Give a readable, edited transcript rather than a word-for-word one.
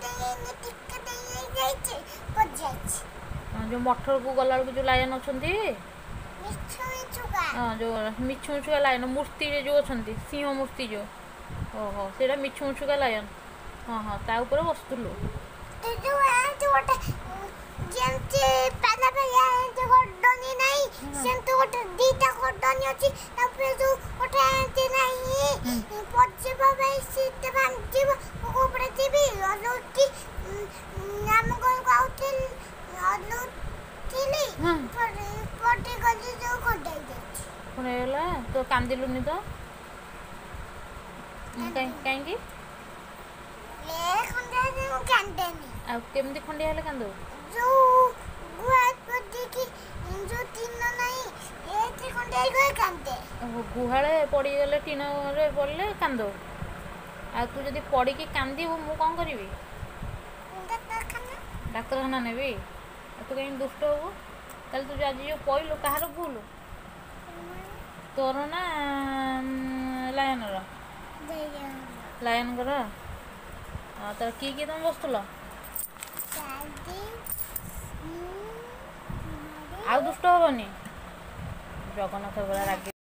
ଟିକେ ଡେଇଁ ଯାଇଛି, ପଡ଼ିଯାଇଛି। ହଁ, ଯେଉଁ ମଠକୁ ଗଲାବେଳକୁ ଯେଉଁ ଲାୟନ୍ ଅଛନ୍ତି। ମିଛୁ ମିଛୁକା। ହଁ, ଯେଉଁ ମିଛୁ ମିଛୁକା ଲାୟନ୍ ମୂର୍ତ୍ତିରେ ଯେଉଁ ଅଛନ୍ତି, ସିଂହ ମୂର୍ତ୍ତି ଯେଉଁ। ଓହୋ, ସେଇଟା ମିଛୁ ମିଛୁକା ଲାୟନ୍। ହଁ ହଁ, ତା ଉପରେ ବସୁଥିଲୁ? ଯୋଉ ଏମିତି ଗୋଟେ ଯେମିତି ପାଲା ପାଲା ଏମିତି ଗଡନି ନାହିଁ, ସେମିତି ଗୋଟେ ଦିଟା ଗଡନି ଅଛି। ତାପରେ ଯୋଉ ଗୋଟେ ଏମିତି ନାହିଁ, ପଡ଼ିଯିବ ପାଇଁ ସିଟ୍ ଭାଙ୍ଗିଯିବ। ମୁଁ ଉପରେ ଯିବି ଓହ୍ଲଉକି ଆମ ଘରକୁ ଆଉଥିଲି, ଓହ୍ଲଉଥିଲି, ପଡ଼ିଗଲି, ଯୋଉ ଖଣ୍ଡେଇ ଯାଇଛି। ଖଣ୍ଡେଇ ହେଇଗଲା ତ? କାନ୍ଦିଲୁନି ତ କାହିଁକି? ଏ ଖଣ୍ଡିଆ ମୁଁ କାନ୍ଦେନି। ଆଉ କେମିତି ଖଣ୍ଡିଆ ହେଲେ କାନ୍ଦୁ? ଯୋଉ ଗୁହାଳ ପଡ଼ିକି ଯୋଉ ଟିଣ ନାହିଁ, ଏଠି ଖଣ୍ଡିଆ ହେଇଗଲେ କାନ୍ଦେ। ଓହୋ, ଗୁହାଳେ ପଡ଼ିଗଲେ, ଟିଣରେ ପଡ଼ିଲେ କାନ୍ଦୁ। ଆଉ ତୁ ଯଦି ପଡ଼ିକି କାନ୍ଦିବୁ, ମୁଁ କ'ଣ କରିବି? ଡାକ୍ତରଖାନା। ଡାକ୍ତରଖାନା ନେବି। ଆଉ ତୁ କାହିଁକି ଦୁଷ୍ଟ ହବୁ ତାହେଲେ? ତୁ ଯୋଉ ଆଜି ଯୋଉ ପଇଲୁ, କାହାର ଭୁଲ, ତୋର ନା ଲାୟନର? ଲାୟନଙ୍କର। ଆଉ ତାର କିଏ କିଏ ତମେ ବସୁଥିଲ? ଆଉ ଦୁଷ୍ଟ ହବନି। ଜଗନ୍ନାଥ ପୁରା ରାଗି